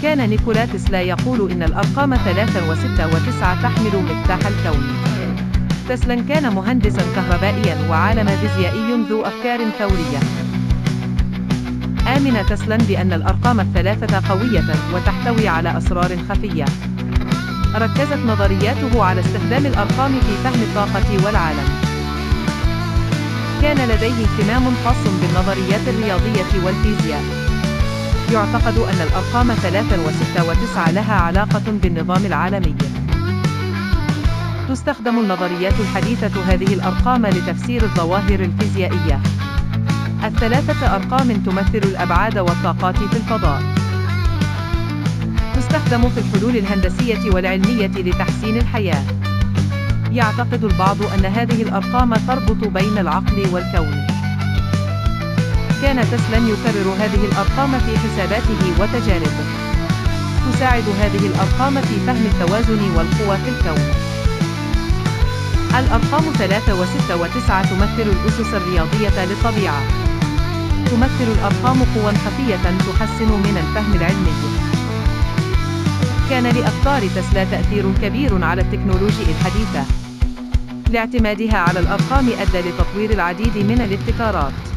كان نيكولا تسلا يقول إن الأرقام 3 و6 و9 تحمل مفتاح الكون. تسلا كان مهندساً كهربائياً وعالم فيزيائي ذو أفكار ثورية. آمن تسلا بأن الأرقام الثلاثة قوية وتحتوي على أسرار خفية. ركزت نظرياته على استخدام الأرقام في فهم الطاقة والعالم. كان لديه اهتمام خاص بالنظريات الرياضية والفيزياء. يعتقد أن الأرقام 3 و6 و9 لها علاقة بالنظام العالمي. تستخدم النظريات الحديثة هذه الأرقام لتفسير الظواهر الفيزيائية. الثلاثة أرقام تمثل الأبعاد والطاقات في الفضاء. تستخدم في الحلول الهندسية والعلمية لتحسين الحياة. يعتقد البعض أن هذه الأرقام تربط بين العقل والكون. كان تسلا يكرر هذه الأرقام في حساباته وتجاربه. تساعد هذه الأرقام في فهم التوازن والقوى في الكون. الأرقام 3 و6 و9 تمثل الأسس الرياضية للطبيعة. تمثل الأرقام قوى خفية تحسن من الفهم العلمي. كان لأفكار تسلا تأثير كبير على التكنولوجيا الحديثة. لاعتمادها على الأرقام أدى لتطوير العديد من الابتكارات.